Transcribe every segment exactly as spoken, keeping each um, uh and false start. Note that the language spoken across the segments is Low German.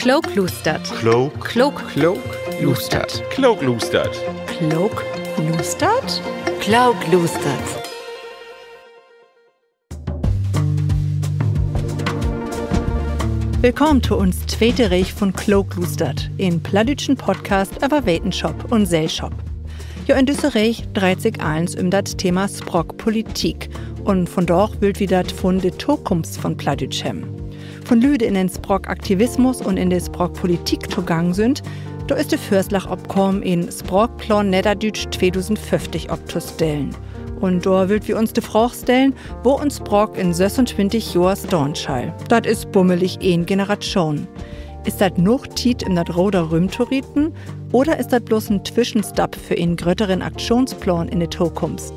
Klookluustert. Klook. Klook. Klookluustert. Klookluustert. Klookluustert. Klookluustert. Willkamen to uns tweete Reeg vun Klookluustert, en plattdüütschen Podcast över Wetenschop un Sellschop. Jo, in düsse Reeg dreiht sik allens üm dat Thema Spraakpolitik. Un vundaag wüllt wi dat vun de Tokunft vun Plattdüütsch hebben. Vun Lüüd, de in den Spraakaktivismus un in de Spraakpolitik togangen sünd, dor is de Vörslag opkamen, en Spraakplaan Nedderdüütsch tweedusendföfftig optostellen. Un dor wüllt wi uns de Fraag stellen, wo uns Spraak in sössuntwintig Johr stahn schall. Dat is bummelig en Generatschoon. Is dat noog Tiet, üm dat Roder rümtorieten? Oder is dat blots en Twischenstapp för en grötteren Akschoonsplaan in de Tokunft?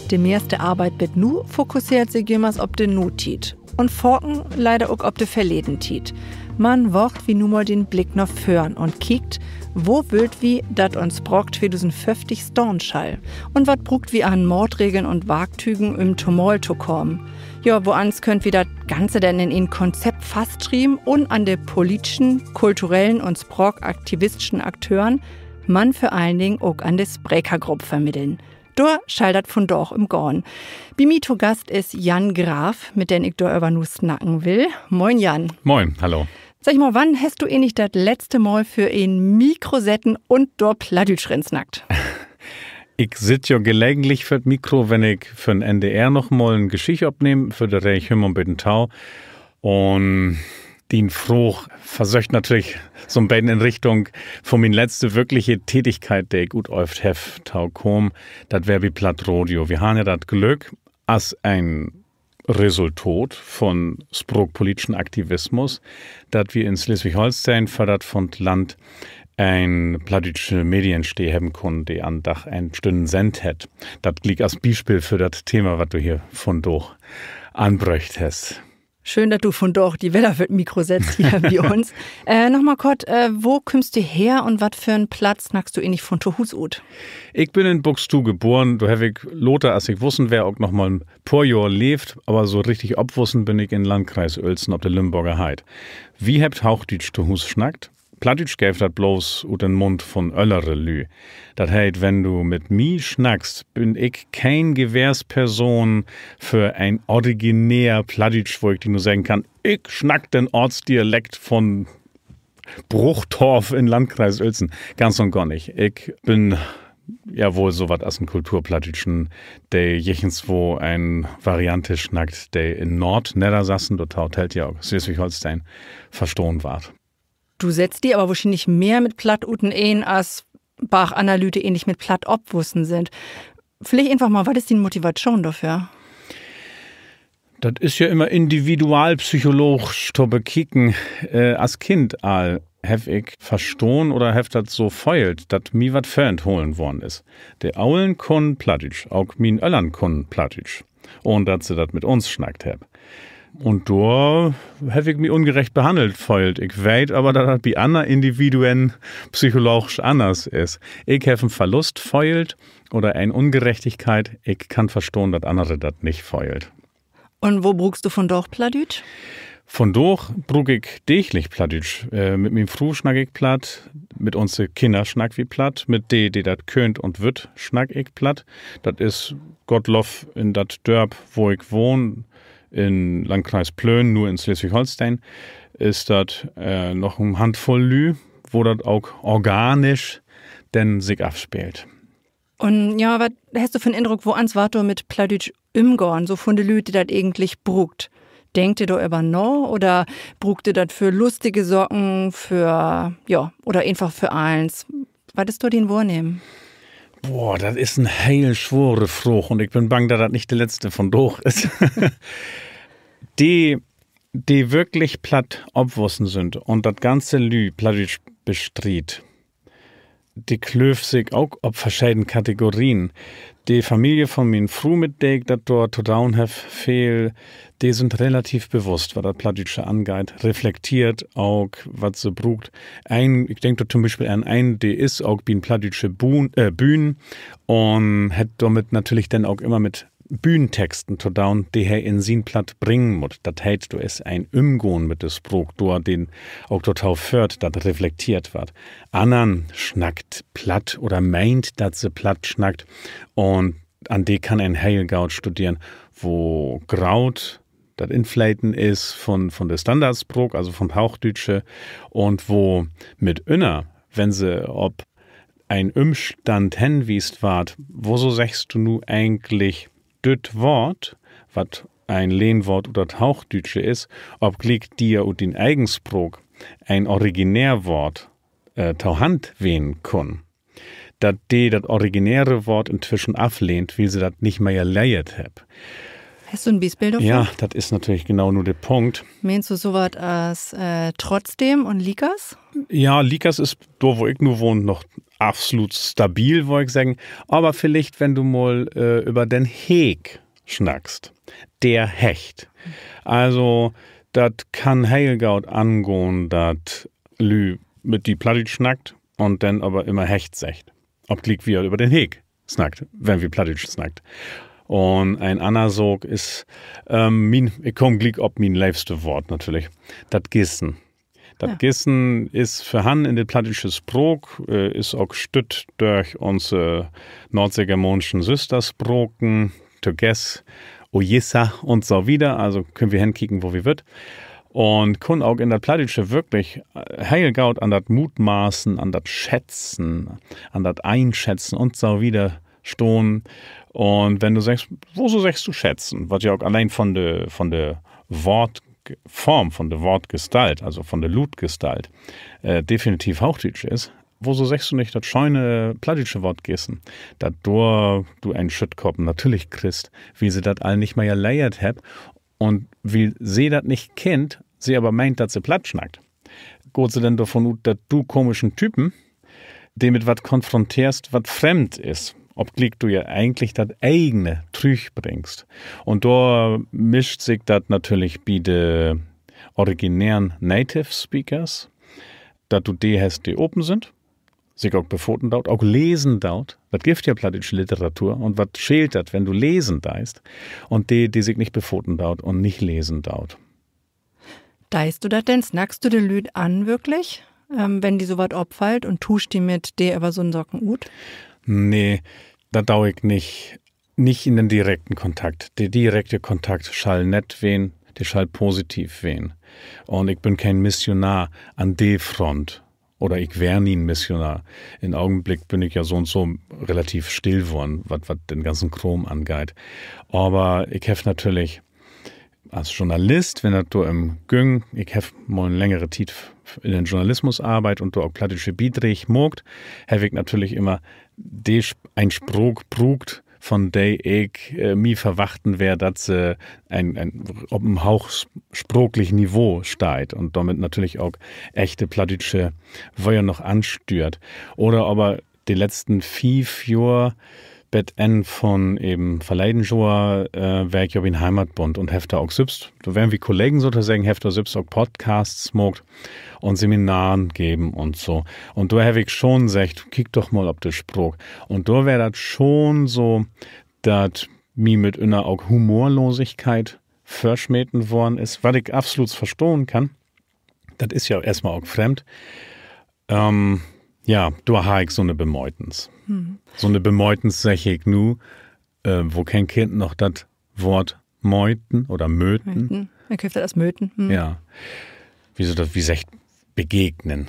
De mehrste Arbeit bet nu fokusseert sik jümmers op de Nutiet un faken leider ok op de verleden Tiet. Man waagt wi nu mal den Blick na vörn un kiekt, wo wüllt wi, dat uns Spraak tweedusendföfftig stahn schall? Un wat bruukt wi an Maatregeln un Warktügen, üm tomal to kamen? Ja, woans köönt wi dat Ganze denn in en Konzept fastschrieven un an de politischen, kulturellen un spraakaktivistischen Akteuren, man vör allen Dingen ok an de Sprekergrupp vermitteln? Dor schall dat vundaag üm gahn. Bi mi to Gast is Jan Graf, mit den ik doröver nu snacken will. Moin, Jan. Moin, hallo. Segg mal, wann hest du egentlich dat letzte Mal vör en Mikro seten un dor Plattdüütsch rin snackt? Ik sitt jo gelegentlich vör't Mikro, wenn ik för'n N D R noch mal en Geschicht opnehm, för de Reeg Hör mal 'n beten tau. Un dien Fraag versöcht natürlich so'n beten in Richtung vun mien letzte würkliche Tätigkeit, de ik utöövt heff, to kamen. Dat weer bi Plattradio. Wi harrn ja dat Glück, as en Resultat vun spraakpolitischen Aktivismus, dat wi in Sleswig-Holsteen för dat vun't Land en plattdüütsche Mediensteed hebben kunnen, de an Dag un Stünn sendt hett. Dat gliek as Bispeel för dat Thema, wat du hier vundaag anbröcht hest. Schöön, dat du vundaag di wedder vör't Mikro settst hier bi uns. Äh, noch mal kort, äh, wo kümmst du her un wat för'n Platt snackst du egentlich vun to Huus ut? Ik bün in Buxtehude geboren, dor heff ik later, as ik wussen weer, ok noch mal en poor Johr leevt, aver so richtig opwussen bün ik in Landkreis Uelzen op de Lümborger Heid. Wi hebbt Hoochdüütsch to Huus snackt. Plattdüütsch geev dat bloots ut den Mund vun öllere Lüüd. Dat heet, wenn du mit mi snackst, bün ik keen Gewährsperson för en originär Plattdüütsch, wo ik di nu seggen kann, ik snack den Oortsdialekt vun Bruchtorf in Landkreis Uelzen. Ganz un gor nich. Ik bün ja woll so wat as en Kulturplattdüütschen, de jichtenswo en Variante snackt, de in Noordneddersassen, dorto tellt ja ok Sleswig-Holsteen, verstahn warrt. Du settst di aver wohrschienlich mehr mit Platt uteneen as barg anner Lüüd, de egentlich mit Platt opwussen sünd. Villicht eenfach mal, wat is dien Motivatschoon dorför? Dat is ja immer individualpsycholoogsch to bekieken. Äh, as Kind al heff ik verstahn oder heff dat so föhlt, dat mi wat vörentholen worrn is. De Ollen kunnen Plattdüütsch, ok mien Öllern kunnen Plattdüütsch, ahn dat se dat mit uns snackt hebbt. Un dor heff ik mi ungerecht behannelt föhlt. Ik weet aver, dat dat bi anner Individuen psycholoogsch anners is. Ik heff en Verlust föhlt oder en Ungerechtigkeit. Ik kann verstahn, dat annere dat nich föhlt. Un wo bruukst du vundaag Plattdüütsch? Vundaag bruuk ik däglich Plattdüütsch. Äh, mit mien Fru snack ik Platt, mit unse Kinner snack wi Platt, mit de, de dat köönt un wüllt, snack ik Platt. Dat is, Gott Loff, in dat Dörp, wo ik wahn, in Landkreis Plön, nu in Sleswig-Holsteen, is dat, äh, noch en Handvull Lüüd, wo dat ok organisch denn sik afspeelt. Un ja, wat hest du för'n Indruck, woans warrt dor mit Plattdüütsch ümgahn, so vun de Lüüd, de dat egentlich bruukt? Denkt de dor över na oder bruukt de dat för lustige Saken, för, ja, oder eenfach för allens? Wat is dor dien Wohrnehmen? Boah, dat is en heel swore Fraag un ik bün bang, dat dat nich de letzte vundaag is. De, de würklich platt opwussen sünd un dat ganze Lü-, Plattdüütsch bestritt, de klöövt sik ok op verscheden Kategorien. De Familie vun mien Fru, mit de ik dat dor to doon heff, veel, de sünd relativ bewusst, wat dat Plattdüütsche angeiht, reflekteert ok, wat se bruukt. Een, ik denk dor to'n Bispeel an een, de is ok bi en plattdüütsche Buhn, äh, Bühn un hett dormit natürlich denn ok immer mit Bühnentexten to doon, de he in sien Platt bringen mutt. Dat heet, dor is en Ümgahn mit de Spraak dor, de ok dorto föhrt, dat reflekteert warrt. Annern snackt Platt oder meent, dat se Platt snackt. Un an de kann een heel goot studeren, wo groot dat Infleten is von, von de Standardspraak, also von 't Hoochdüütsche, un wo mitünner, wenn se op en Ümstand henwiest warrt, woso seggst du nu egentlich düt Woort, wat en Lehnwoort ut dat Hoochdüütsche is, opgliek di ut dien egen Spraak en originär Woort, äh, to Hand ween kunn. Dat de dat originäre Woort intwischen aflehnt, wiel se dat nich mehr lehrt hebbt. Hest du en Bispeel dorför? Ja, dat is natürlich genau nu de Punkt. Meenst du so wat as, äh, trotzdem un liekers? Ja, liekers is dor, wo ik nu wahn, noch absolut stabil, wull ik seggen. Aver villicht, wenn du mal, äh, över den Heek snackst. Der Hecht. Also, dat kann heel goot angahn, dat Lüüd mit di Plattdüütsch snackt un denn aver ümmer Hecht seggt. Opgliek wi över den Heek snackt, wenn wi Plattdüütsch snackt. Un en anner Saak is, ähm, mien, ik kaam gliek op mien leevste Woort natürlich. Dat Gissen. Dat Gissen is vörhannen in de plattdüütsche Spraak, äh, is ok stütt dörch unse noordseegermaanschen Süsterspraken, to guess, ojissa un so wieder. Also köönt wi henkieken, wo wi wüllt. Un kunn ok in dat Plattdüütsche würklich, äh, heel goot an dat Mutmaßen, an dat Schätzen, an dat Einschätzen un so wieder stahn. Un wenn du seggst, woso seggst du schätzen? Wat ja ok alleen von de, von de Woortform, von de Woortgestalt, also von de Luutgestalt, äh, definitiv hoochdüütsch is, woso seggst du nich dat schöne plattdüütsche Woort gissen? Dat dor du en Schüttkoppen natürlich kriggst, wiel se dat all nich mehr lehrt hebbt un wiel se dat nich kennt, se aver meent, dat se Platt snackt. Gaht se denn dorvon ut, dat du komischen Typen, de mit wat konfronteerst, wat fremd is, opgliek du ja egentlich dat Egene trüchbringst. Un dor mischt sik dat natürlich bi de originären Native Speakers, dat du de hest, de apen sünd, sik ok befaten doot, ok lesen doot. Dat gifft ja plattdüütsche Literatur. Un wat scheelt dat, wenn du lesen deist? Un de, de sik nich befaten doot un nich lesen doot. Deist du dat denn? Snackst du de Lüüd an würklich, ähm, wenn di so wat opfallt un tuuschst di mit de över so'n Saken ut? Nee, dat do ik nich. Nich in den direkten Kontakt. De direkte Kontakt schall nett ween, de schall positiv ween. Un ik bün keen Missionar an de Front. Oder ik weer nie en Missionar. In Ogenblick bün ik ja so un so relativ still worrn, wat, wat den ganzen Kraam angeiht. Aver ik heff natürlich as Journalist, wenn dat dor üm güng, ik heff mal en längere Tiet in den Journalismus arbeidt un dor ok plattdüütsche Bidrääg maakt, heff ik natürlich immer de Sp-, en Spraak bruukt, von de ik, äh, mi verwachten weer, dat se en, en, op en hooch sp-, spraaklich Niveau steiht un dormit natürlich ok echte plattdüütsche Wöör noch anstüert. Oder aver de letzten fief Johr bet Enn von even verleden Johr, äh, weer ik ja bi'n Heimatbund un heff dor ok sülvst, dor weren wi Kollegen sotoseggen, heff dor sülvst ok Podcasts maakt un Seminaren geven un so. Un dor heff ik schon seggt, kiek doch mal op de Spraak. Un dor weer dat schon so, dat mi mitünner ok Humorlosigkeit vörsmeten worrn is, wat ik absolut verstahn kann. Dat is ja eerstmal ok fremd. Ähm, ja, dor harr ik so'ne Bemeutens. So'ne Bemeutens segg ik nu, äh, wo kennt Kind noch dat Woort meuten oder möten? Ik hööv dat as möten. Ja. Wieso dat, wi seggt begegnen.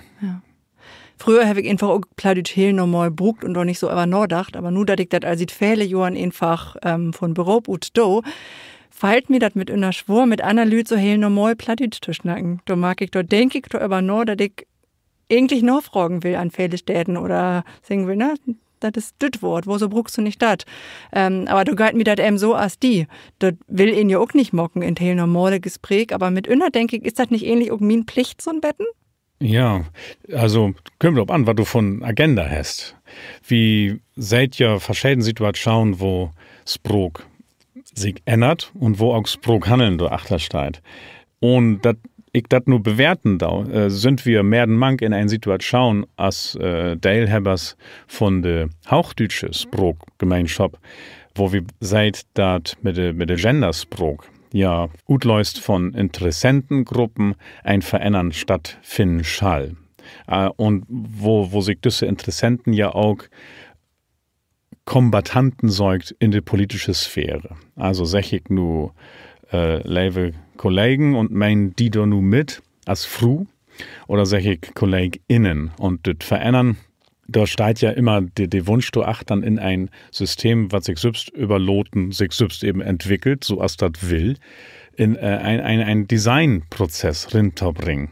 Fröher heff ik eenfach ok Plattdüütsch heel normal bruukt un dor nich so över nadacht. Aver nu, dat ik dat al siet vele Johren eenfach, ähm, von Beroop ut do, fallt mi dat mitünner swoor, mit anner Lüüd so heel normal Plattdüütsch to snacken. Dor maak ik, dor denk ik dor över na, dat ik egentlich nafragen will an vele Steden oder seggen will, na, dat is düt Woort, woso bruukst du nich dat? Ähm, aver dor geiht mi dat even so as di. Dat will een ja ok nich maken in 't heel normale Gespreek, aver mitünner denk ik, is dat nich egentlich ok mien Plicht so'n beten? Ja, also, kümmt op an, wat du von Agenda hest. Wi seht ja verscheden Situatschonen, wo Spraak sik ännert un wo ok Spraakhanneln dor achter steiht. Un dat ik dat nu bewerten do, äh, sünd wi merrn mank in en Situatschoon as, äh, Deelhebbers von de hoochdüütsche Spraakgemeenschop, wo wi seht, dat mit de, mit de Genderspraak ja utlööst von Interessentengruppen en Verännern stattfinnen schall. Äh, un wo, wo sik düsse Interessenten ja ok Kombattanten söökt in de politische Sphäre. Also segg ik nu, äh, leve Kollegen un meen di dor nu mit as Fru, oder segg ik Kolleginnen? Un dat Verännern, dor steiht ja immer de, de Wunsch dor achtern, in en System, wat sik sülvst överlaten, sik sülvst even entwickelt, so as dat will, in, äh, en, en, en Designprozess rintobringen.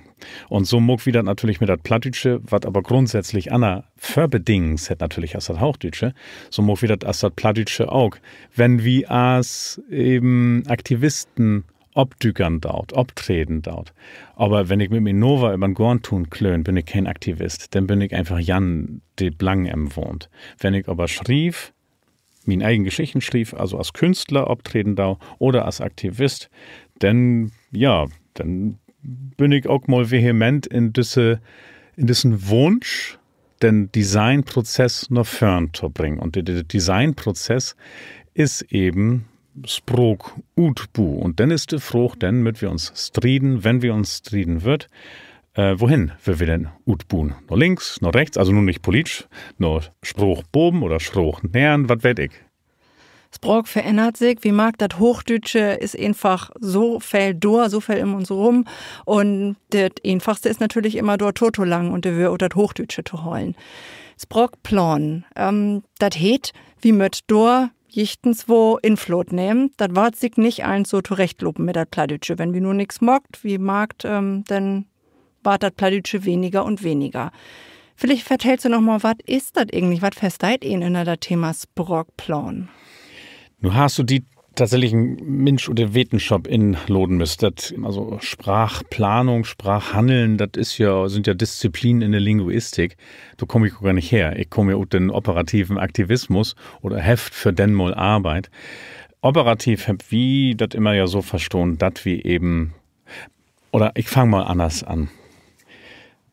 Un so maakt wi dat natürlich mit dat Plattdüütsche, wat aver grundsätzlich anner Vörbedingens hett natürlich as dat Hoochdüütsche, so maakt wi dat as dat Plattdüütsche ok. Wenn wi as even Aktivisten opdükern doot, optreden doot. Aver wenn ik mit mien Naver över'n Goorntuun klöön, bün ik keen Aktivist, denn bün ik eenfach Jan, de blang em wahnt. Wenn ik aver schriev, mien egen Geschichten schriev, also as Künstler optreden do oder as Aktivist, denn, ja, denn bün ik ok mal vehement in düsse, in düssen Wunsch, den Designprozess na vörn to bringen. Un de, de Designprozess is even Spraakutbu. Un denn is de Fraag, denn mööt wi uns strieden, wenn wi uns strieden wüllt, äh, wohen wüllt wi denn utbuen? Na links, na rechts, also nu nich politisch, na Spraakbaven oder Spraaknähern, wat weet ik. Spraak verännert sik. Wi markt, dat Hoochdüütsche is eenfach so veel dor, so veel üm uns rüm. Un dat Eenfachste is natürlich immer, dor to, to langen un de Wöör ut dat Hoochdüütsche to halen. Spraakplaan, ähm, dat heet, wi mööt dor jichtenswo Infloot nehmen. Dat warrt sik nich allens so torechtlopen mit dat Plattdüütsche. Wenn wi nu nix maakt, wi markt, ähm, denn warrt dat Plattdüütsche weniger un weniger. Villicht vertellst du noch mal, wat is dat egentlich? Wat versteiht een ünner dat Thema Spraakplaan? Nu hest du di tatsächlich en Minsch ut de Wetenschop inladen müsst. Dat, also Sprachplanung, Sprachhandeln, dat is ja, sünd ja Disziplinen in de Linguistik. Dor kaam ik gor nich her. Ik kaam ja ut den operativen Aktivismus oder heff för den mal arbeidt. Operativ hebbt wi dat immer ja so verstahn, dat wi even, oder ik fang mal anners an.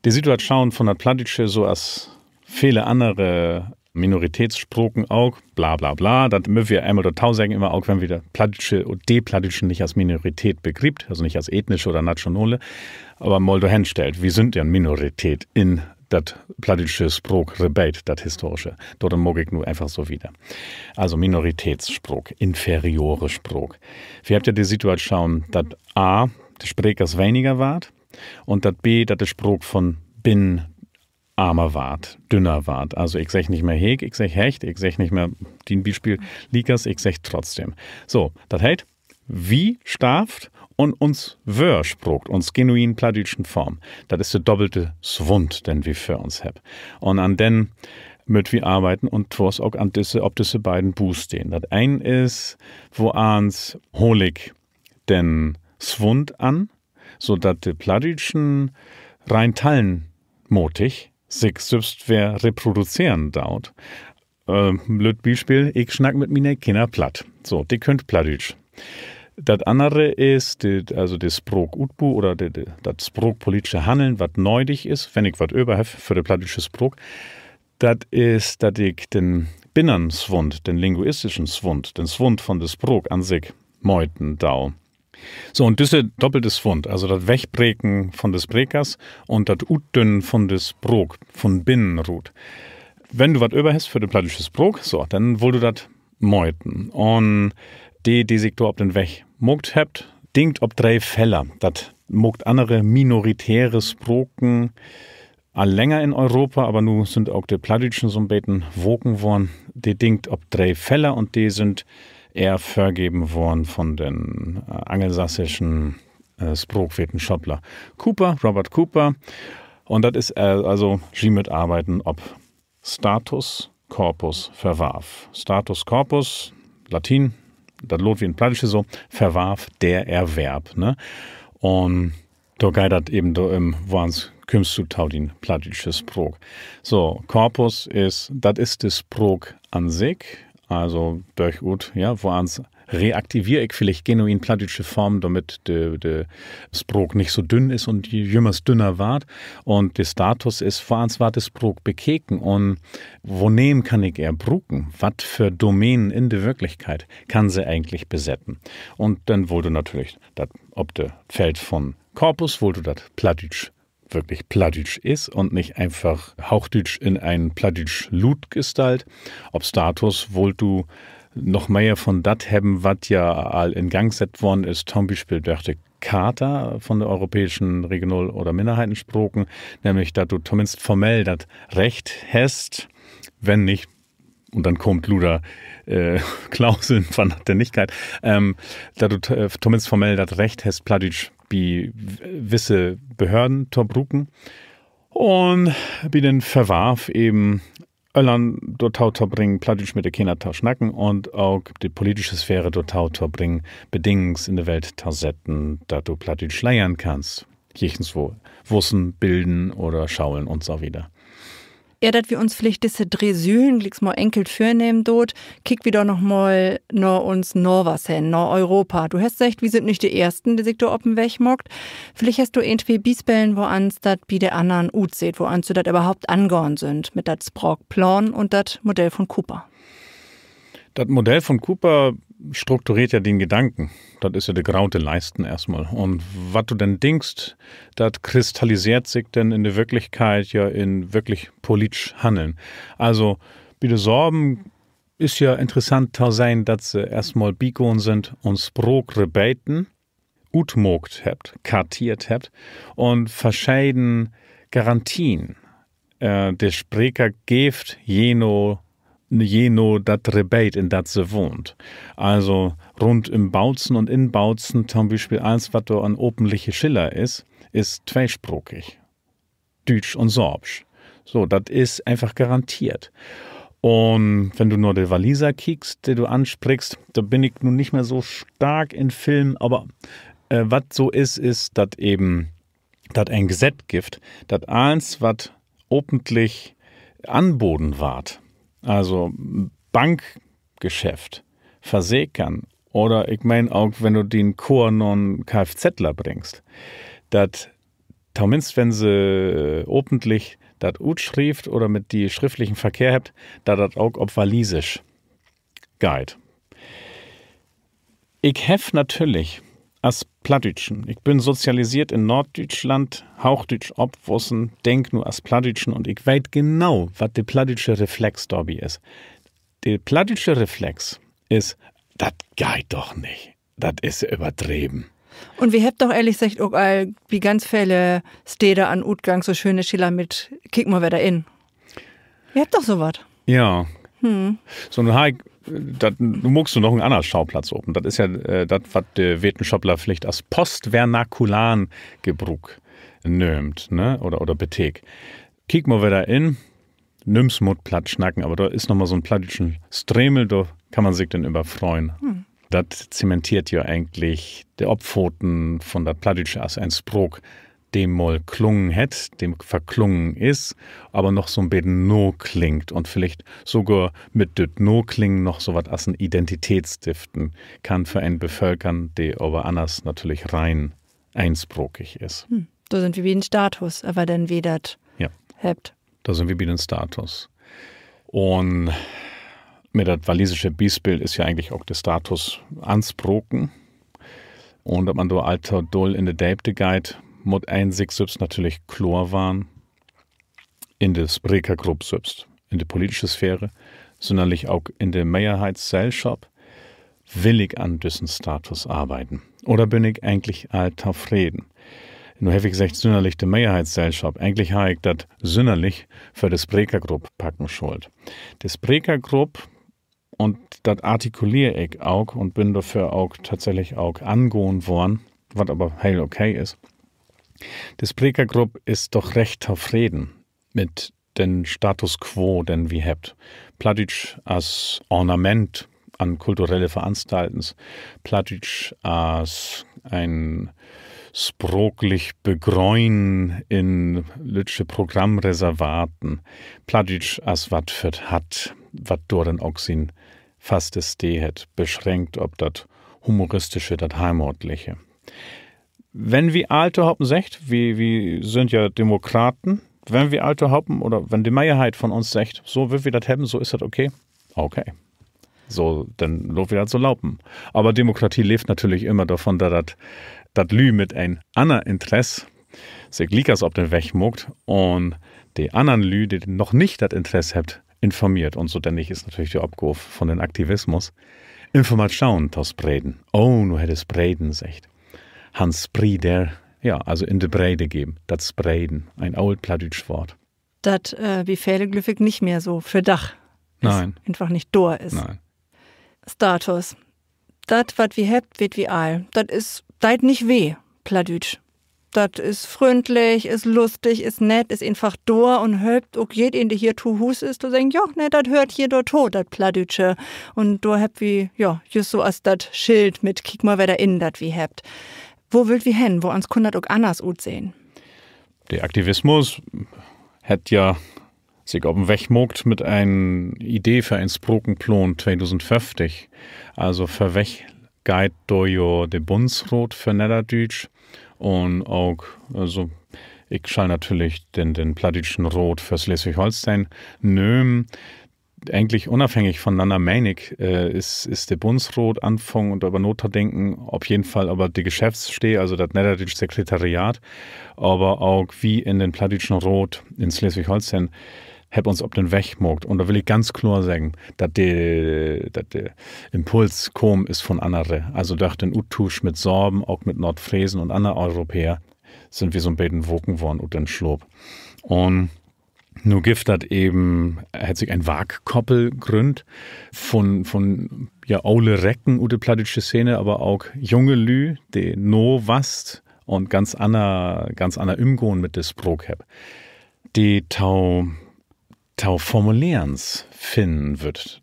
De Situatschoon von dat Plattdüütsche, so as vele annere Minoritätsspraken ok, bla, bla, bla, dat mööt wi eenmal dorto seggen, immer ok wenn wi dat Plattdüütsche un de Plattdüütschen nich as Minorität begriept, also nich as ethnische oder nationale, aver mal dorhen stellt, wi sünd ja en Minorität in dat plattdüütsche Spraakrebeet, dat historische. Dorüm maak ik nu eenfach so wieder. Also Minoritätsspraak, inferiore Spraak. Wi hebbt ja de Situatschoon, dat A, de Sprekers weniger warrt un dat B, dat de Spraak von binnen armer warrt, dünner warrt. Also ik segg nich mehr Heek, ik segg Hecht, ik segg nich mehr, dien Bispeel, liekers, ik segg trotzdem. So, dat heet, wi starvt un uns Wöör spraakt, uns genuin plattdüütschen Form. Dat is de doppelte Swund, den wi vör uns hebbt. Un an den mööt wi arbeiden un twors ok an düsse, op düsse beiden Boosteen. Dat een is, woans hool ik den Swund an, so dat de Plattdüütschen rein tallenmatig sik sülvst weer reproduzeren doot. Äh, blööd Bispeel, ik snack mit miene Kinner Platt. So, de köönt Plattdüütsch. Dat annere is, de, also de Spraakutbu oder de, de, dat spraakpolitische Hanneln, wat nödig is, wenn ik wat över heff för de plattdüütsche Spraak, dat is, dat ik den binnern Swund, den linguistischen Swund, den Swund von de Spraak an sik meuten do. So, un düsse doppelte Swund, also dat Wegbreken von de Sprekers un dat Utdünnen von de Spraak von binnen rut. Wenn du wat över hest för de plattdüütsche Spraak, so, denn wullt du dat meuten. Un de, de sik dor op den Weg maakt hebbt, dingt op dree Feller. Dat maakt annere minoritäre Spraken al länger in Europa, aver nu sünd ok de Plattdüütschen so'n beten waken worrn. De dingt op dree Feller un de sünd ehr vörgeven worrn von den, äh, angelsassischen, äh, Spraakwetenschopler Cooper, Robert Cooper. Un dat is, äh, also, ji mööt arbeiden op Status, Corpus, Verwarf. Status, Corpus, Latien, dat laat wi in Plattdüütsche so, Verwarf, der Erwerb, ne? Un dor geiht dat even dorüm, woans kümmst du to dien plattdüütsche Spraak. So, Corpus is, dat is de Spraak an sik, also dörchut, ja, woans reaktiveer ik villicht genuin plattdüütsche Formen, dormit de, de Spraak nich so dünn is un jümmers dünner warrt. Un de Status is, woans warrt de Spraak bekeken un woneem kann ik ehr bruken? Wat för Domänen in de Wirklichkeit kann se egentlich besetten? Un denn wullt du natürlich dat op de Feld von Corpus, wullt du dat Plattdüütsch wirklich Plattdüütsch is un nich eenfach Hoochdüütsch in en plattdüütsch Luutgestalt. Op Status wullt du noch mehr von dat hebben, wat ja al in Gang sett worrn is, to'n Bispeel dörch de Charta von de europääschen Regional- oder Minnerheitenspraken, nämlich dat du tominnst formell dat Recht hest, wenn nich, un denn kaamt luder Klauseln von Notwendigkeit, dat du tominnst formell dat Recht hest, Plattdüütsch bi wisse Behörden to bruken un bi den Verwarf even Öllern dorto to bringen, Plattdüütsch mit de Kinner to snacken un ok de politische Sphäre dorto to bringen, Bedingungen in de Welt to setten, dat du Plattdüütsch lehren kannst, jichtenswo, Wussen, Bilden oder Scholen un so wieder. Ehr dat wi uns villicht disse dree Sülen glieks mal enkelt vörnehmen doot, kiekt wi doch noch mal na uns Navers hen, na Europa. Du hest seggt, wi sünd nich de Eersten, de sik dor op den Weg maakt. Villicht hest du een, twee Bispelen, woans dat bi de annern utseht, woans se dat överhaupt angahn sünd mit dat Spraakplaan un dat Modell von Cooper. Dat Modell von Cooper struktureert ja dien Gedanken. Dat is ja de grote Leisten eerstmal. Un wat du denn denkst, dat kristalliseert sik denn in de Wirklichkeit ja in wirklich politisch Hanneln. Also, bi de Sorben is ja interessant to sehn, dat se eerstmal bigahn sünd un Spraakrebeeten utmaakt hebbt, karteert hebbt un verscheden Garantien de Spreker geevt, je na, je na dat Rebeet, in dat se wahnt. Also rund üm Bautzen un in Bautzen to'n Bispeel, allens, wat dor an apentliche Schiller is, is tweesprakig. Düütsch un Sorbsch. So, dat is eenfach garanteert. Un wenn du na de Waliser kiekst, de du ansprickst, dor bün ik nu nich mehr so stark in Film, aver wat so is, is, dat even dat en Gesett gifft, dat allens, wat apentlich anboden warrt, also Bankgeschäft, Versekern oder, ik meen ok, wenn du dien Koor na 'n Kfzler bringst, dat tominnst, wenn se apentlich dat utschrievt oder mit di schriftlichen Verkehr hebbt, dat dat ok op Walisisch geiht. Ik heff natürlich as Plattdüütschen, ik bün sozialiseert in Norddüütschland, hoochdüütsch opwussen, denk nu as Plattdüütschen un ik weet genau, wat de plattdüütsche Reflex dorbi is. De plattdüütsche Reflex is: Dat geiht doch nich. Dat is överdreven. Un wi hebbt doch ehrlich seggt ok al bi ganz vele Steder an Utgang so schöne Schiller mit: Kiek mal wedder in. Wi hebbt doch so wat. Ja. So, nu harr ik, dat, nu maakst du noch en anner Schauplatz open. Dat is ja dat, wat de Wetenschoppler villicht as postvernakularen Gebruuk nöömt, ne, oder, oder beteekt. Kiek mal wedder in. Nüms mutt Platt snacken, aver dor is noch mal so 'n plattdüütschen Stremel, dor kann man sik denn över freuen. Dat zementeert ja egentlich de Opfaten von dat Plattdüütsche as en Spraak, de mal klungen hett, de verklungen is, aver noch so 'n beten naklingt un villicht sogor mit dat Naklingen noch so wat as en Identitätsstiften kann för en Bevölkern, de aver anners natürlich rein eensprakig is. Dor sünd wi bi den Status, aver denn wi dat hebbt. Dor sünd wi bi den Status. Un mit dat walisische Bispeel is ja egentlich ok de Status anspraken. Un dat man dor allto dull in de Deepte geiht, mutt een sik sülvst natürlich kloor warrn, in de Sprekergrupp sülvst, in de politische Sphäre, sünnerlich ok in de Mehrheitssellschop: Will ik an düssen Status arbeiden? Oder bün ik egentlich al tofreden? Nu heff ik seggt, sünnerlich de Mehrheitssellschop. Egentlich harr ik dat sünnerlich för de Sprekergrupp packen schullt. De Sprekergrupp, un dat artikuleer ik ok un bün dorför ok tatsächlich ok angahn worrn, wat aver heel okay is. De Sprekergrupp is doch recht tofreden mit den Status quo, den wi hebbt. Plattdüütsch as Ornament an kulturelle Veranstaltens, Plattdüütsch as en spraaklich Begrönen in lüttje Programmreservaten, Plattdüütsch as wat för't Hart, wat dor denn ok sien faste Stee hett, beschränkt op dat Humoristische, dat Heimatliche. Wenn wi all tohopen seggt, wi, wi sünd ja Demokraten, wenn wi all tohopen oder wenn de Mehrheit von uns seggt, so wüllt wi dat hebben, so is dat okay. Okay. So, denn laat wi dat so lopen. Aver Demokratie leevt natürlich ümmer dorvon, dat, dat, dat Lüüd mit en anner Interess sik liekers op den Weg maakt un de annern Lüüd, de noch nich dat Interess hebbt, informeert. Un so, denk ik, is natürlich de Opgaav von den Aktivismus, Informatschoon to spreden. Oh, nu hett he spreden seggt. Hans Sprieder, ja, also in de Brede geven, dat Spreden, en oolt plattdüütsch Woort. Dat, äh, bi vele, glööv ik, nich mehr so vördacht is, eenfach nich dor is. Status. Dat, wat wi hebbt, weet wi all. Dat is, deit nich weh, Plattdüütsch. Dat is fründlich, is lustig, is nett, is eenfach dor un helpt ok jedeen, de hier to Huus is, to seggen: Ja, nee, dat höört hier dorto, dat Plattdüütsche. Un dor hebbt wi, ja, jüst so as dat Schild mit: Kiek mal wedder in, dat wi hebbt. Wo wüllt wi hen? Woans kunn dat ok anners utsehn? De Aktivismus hett ja sik op den Weg maakt mit en Idee för en Sprakenplaan tweedusendföfftig. Also vörweg geiht dor jo de Bundsraat för Nedderdüütsch un ok, also, ik schall natürlich den, den Plattdüütschen Raat för Sleswig-Holsteen nömen. Egentlich unafhängig vonenanner, meen ik, äh, is, is de Bundsraat anfungen, doröver natodenken, op jeden Fall aver de Geschäftsstee, also dat Nedderdüütsch Sekretariat, aver ok wi in den Plattdüütschen Raat in Sleswig-Holsteen hebbt uns op den Weg maakt. Un dor will ik ganz kloor seggen, dat de, dat de Impuls kamen is von annere. Also dörch den Uttuusch mit Sorben, ok mit Noordfresen un anner Europäer, sünd wi so'n beten waken worrn ut den Slaap. Un nu gifft dat even, hett sik en Warkkoppel grünnt von, von, ja, ole Recken ut de plattdüütsche Szene, aver ok junge Lüüd, de nawasst un ganz anner, ganz anner Ümgahn mit de Spraak hebbt, de to, to Formuleerens finnen wüllt.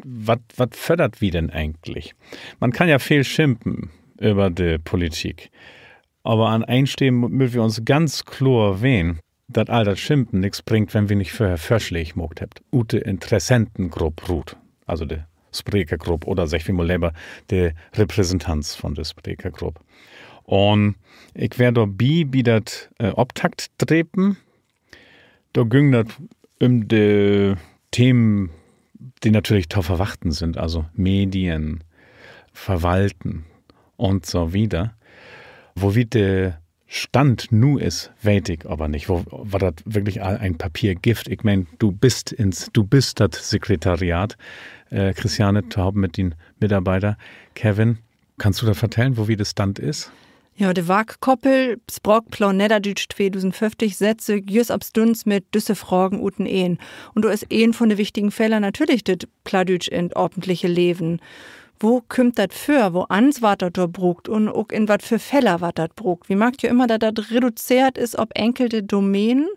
Wat, wat föddert wi denn egentlich? Man kann ja veel schimpen över de Politik. Aver an een Stee mö-, mööt wi uns ganz kloor ween, dat all dat Schimpen nix bringt, wenn wi nich vörher Vörslääg maakt hebbt ut de Interessentengrupp rut. Also de Sprekergrupp oder, segg wi mal lever, de Repräsentanz von de Sprekergrupp. Un ik weer dorbi bi dat, äh, Optaktdrepen. Dor güng dat üm de Themen, de natürlich to verwachten sünd, also Medien, Verwalten un so wieder. Wowiet de Stand nu is, weet ik aver nich, wo, wat dat wirklich al en Papier gifft. Ik meen, du büst ins-, du büst dat Sekretariat, äh, Christiane, tohoop mit dien Mitarbeider Kevin. Kannst du dat vertellen, wowiet de Stand is? Ja, de Warkkoppel Spraakplaan Nedderdüütsch tweedusendföfftig sett sik jüst opstunns mit düsse Fragen uteneen. Un dor is een von de wichtigen Feller natürlich dat Plattdüütsch in't apentliche Leven. Wo kümmt dat vör? Woans warrt dat dor bruukt? Un ok in wat för Feller warrt dat bruukt? Wi markt ja ümmer, dat dat reduzeert is op enkelte Domänen.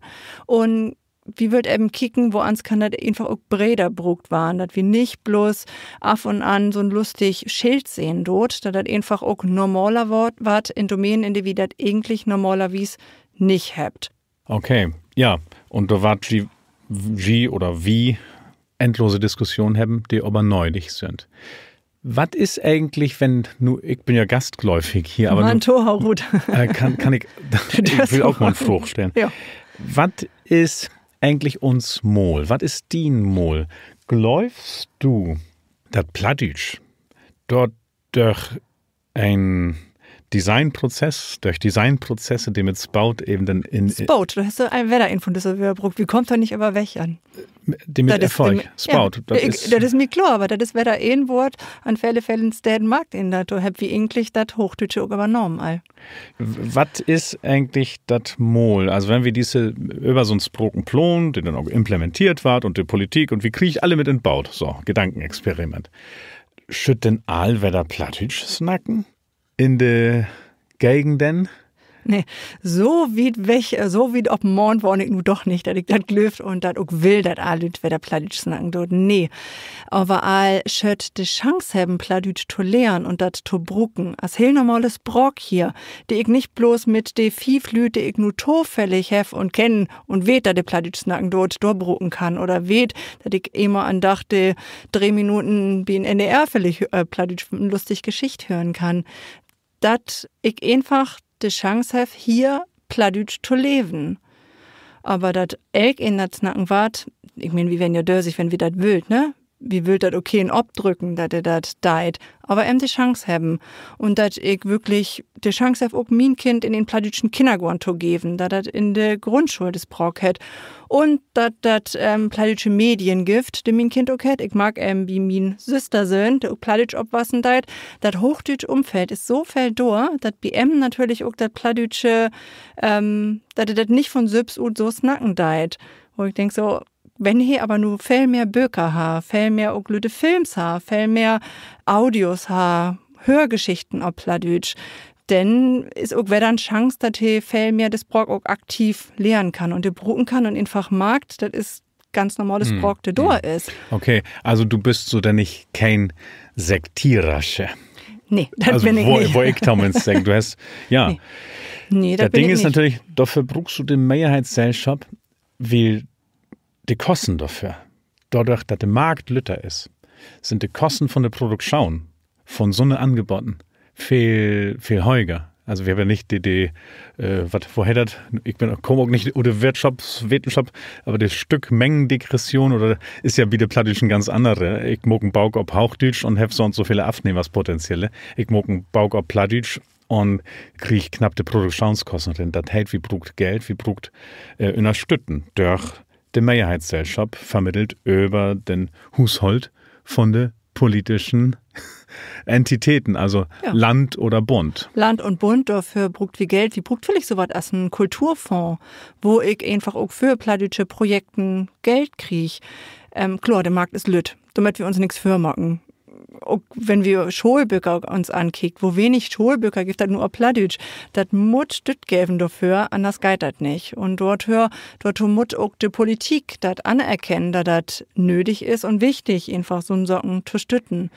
Un wi wüllt even kieken, woans kann dat eenfach ok breder bruukt warrn, dat wi nich blots af un an so'n lustig Schild sehn doot, dat dat eenfach ok normaler warrt, warrt in Domänen, in de wi dat egentlich normalerwies nich hebbt. Okay, ja. Un dor warrt ji, ji oder wi endlose Diskussionen hebben, de aver nödig sünd. Wat is egentlich, wenn nu, ik bün ja gastglöövig hier, aver nu, äh, kann, kann ik, ik will ok mal en Fraag stellen. Wat is egentlich uns Maal? Wat is dien Maal? Glöövst du, dat Plattdüütsch dor dörch en Designprozess, dörch Designprozesse, de mit Spoot even denn in, Spoot, dor hest du wedder een von düsse Wöör bruukt. Wi kaamt dor nich över weg an. De mit Erfolg, Spoot, dat is mi kloor, aver dat is wedder een Woort an vele, velen Steden markt een dat. Dor hebbt wi egentlich dat Hoochdüütsche ok övernahmen al. Wat is egentlich dat Maal? Also wenn wi disse, över so'n Sprakenplaan, de denn ok implementeert warrt un de Politik un wi kriegt alle mit in't Boot, so, Gedankenexperiment. Schüllt denn all wedder Plattdüütsch snacken in de Gegenden? Nee, so wiet weg, äh, so wiet op 'n Maand wahn ik nu doch nich, dat ik dat glööv un dat ok will, dat all Lüüd wedder Plattdüütsch snacken doot. Nee. Aver all schüllt de Chance hebben, Plattdüütsch to lehren un dat to bruken as heel normale Spraak hier, de ik nich blots mit de fief Lüüd, de ik nu tofällig heff un kenn un weet, dat de Plattdüütsch snacken doot, dor bruken kann oder weet, dat ik eenmal an'n Dag de dree Minuten bi 'n N D R villicht, äh, Plattdüütsch 'n lustig Geschicht hören kann. Dat ik eenfach de Chance heff, hier Plattdüütsch to leven. Aver dat elkeen dat snacken warrt, ik meen, wi weren ja dösig, wenn wi dat wüllt, ne? Wi wüllt dat ok keen opdrücken, dat de dat deit, aver em de Chance hebben. Un dat ik würklich de Chance heff, ok mien Kind in en plattdüütschen Kinnergoorn to geven, dat dat in de Grundschool de Spraak hett. Un dat dat, ähm, plattdüütsche Medien gifft, de mien Kind ok hett. Ik mark, ähm, bi mien Süstersöhn, de ok plattdüütsch opwassen deit, dat hoochdüütsch Umfeld is so veel dor, dat bi em natürlich ok dat Plattdüütsche, ähm, dat he dat nich von sülvst ut so snacken deit. Wo ik denk so, wenn he aver nu veel mehr Böker harr, veel mehr ok lütte Films harr, veel mehr Audios harr, Höörgeschichten op Plattdüütsch, denn is ok wedder en Chance, dat he veel mehr de Spraak ok aktiv lehren kann un de bruken kann un eenfach markt, dat is ganz normale Spraak, de dor is. Okay, also du büst so denn nich keen Sektierersche. Nee, dat bün ik nich. Wöör ik tominnst seggen, du hest, ja. Nee, dat Ding is natürlich, dorför bruukst du de Mehrheitssellschop, wiel de Kosten dorför, dordör, dat de Markt lütter is, sünd de Kosten von de Produktion von so'ne Angeboten veel, veel höger. Also wi hebbt ja nich de, de, äh, wat, wo heet dat? Ik bün, kaam ok nich ut de Wirtschopswetenschop, aver de Stückmengendegression oder is ja bi de Plattdüütschen ganz annere. Ik maak en Book op Hoochdüütsch un heff so un so vele Afnehmers potenzielle. Ik maak en Book op Plattdüütsch un krieg knapp de Produktionskosten rin. Dat heet, wi bruukt Geld, wi bruukt, äh, Ünnerstütten dörch de Mehrheitssellschop, vermiddelt över den Huusholt von de politischen Entitäten, also Land oder Bund. Land un Bund, dorför bruukt wi Geld. Wi bruukt villicht so wat as en Kulturfonds, wo ik eenfach ok för plattdüütsche Projekten Geld krieg. Ähm, kloor, de Markt is lütt, dormit wi uns nix vörmaken. Ok wenn wi Schoolböker uns ankiekt, wo wenig Schoolböker gifft dat nu op Plattdüütsch. Dat mutt Stütt geven dorför, anners geiht dat nich. Un dor, dorto mutt ok de Politik dat anerkennen, dat dat nödig is un wichtig, eenfach so'n Saken to stütten.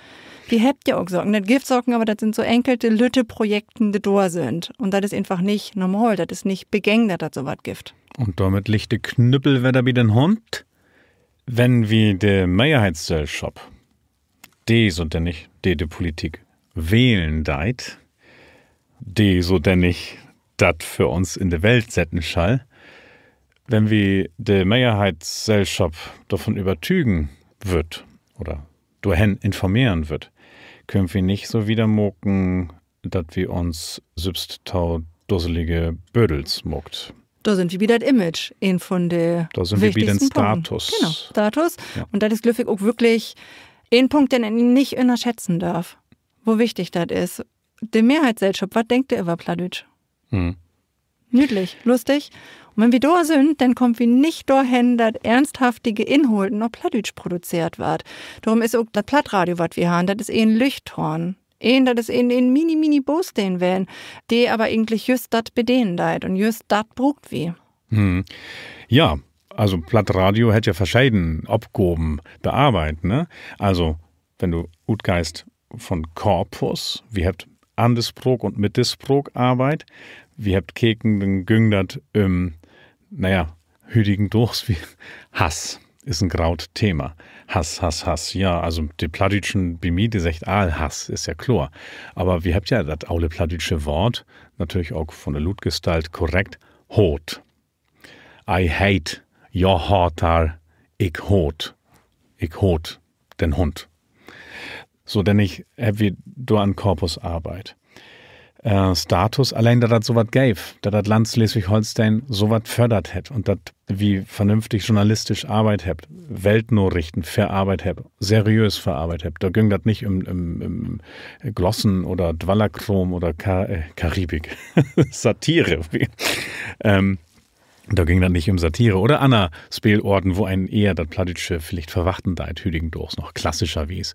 Wi hebbt ja ok Saken, dat gifft Saken, aver dat sünd so enkelte lütte Projekten, de dor sünd. Un dat is eenfach nich normal, dat is nich begäng, dat dat so wat gifft. Un dormit liggt de Knüppel wedder bi den Hund. Wenn wi de Mehrheitssellschop, de so dennig, de de Politik wählen deit, de so dennig dat för uns in de Welt setten schall, wenn wi de Mehrheitssellschop dorvon övertügen wüllt oder dorhen informeren wüllt, köönt wi nich so wiedermaken, dat wi uns sülvst to dusselige Bödels maakt. Dor sünd wi bi dat Image, een von de, dor sünd wi bi den Status. Genau, Status. Un dat is, glööv ik, ok würklich een Punkt, den een nich ünnerschätzen dörf, wo wichtig dat is. De Mehrheitssellschop, wat denkt de över Plattdüütsch? Nüdlich, lustig. Un wenn wi dor sünd, denn kaamt wi nich dorhen, dat eernsthaftige Inholten op Plattdüütsch produzeert warrt. Dorüm is ok dat Plattradio, wat wi harrn, dat is een Lüchttoorn. Een, dat is een, een mini, mini Boosteen ween, de aver egentlich jüst dat bedenen deit un jüst dat bruukt wi. Ja, also Plattradio hett ja verscheden Opgaven bearbeidt, ne? Also, wenn du utgeihst von Corpus, wi hebbt an de Spraak un mit de Spraak arbeidt, wi hebbt keken, denn güng dat üm, na ja, hüdigendaags wi Hass is en groot Thema. Hass, Hass, Hass. Ja, also de Plattdüütschen bi mi, de seggt all Hass, is ja kloor. Aver wi hebbt ja dat ole plattdüütsche Woort, natürlich ok von de Luutgestalt korrekt, Haat. I hate your hater, ik haat, ik haat den Hund. So, denn ik, hebbt wi dor an Corpus arbeidt. Äh, Status, alleen dat dat so wat geev, dat dat Land Sleswig-Holsteen so wat fördert hett un dat wi vernünftig journalistisch arbeidt hebbt, Weltnarichten verarbeidt hebbt, seriös verarbeidt hebbt, dor güng dat nich üm, üm, üm Glossen oder Dwallerkraam oder Ka-, äh, Karibik. Satire. Ähm, dor güng dat nich üm Satire oder anner Speeloorten, wo een ehr dat Plattdüütsche villicht verwachten deit, hüdigendaags noch klassischerwies.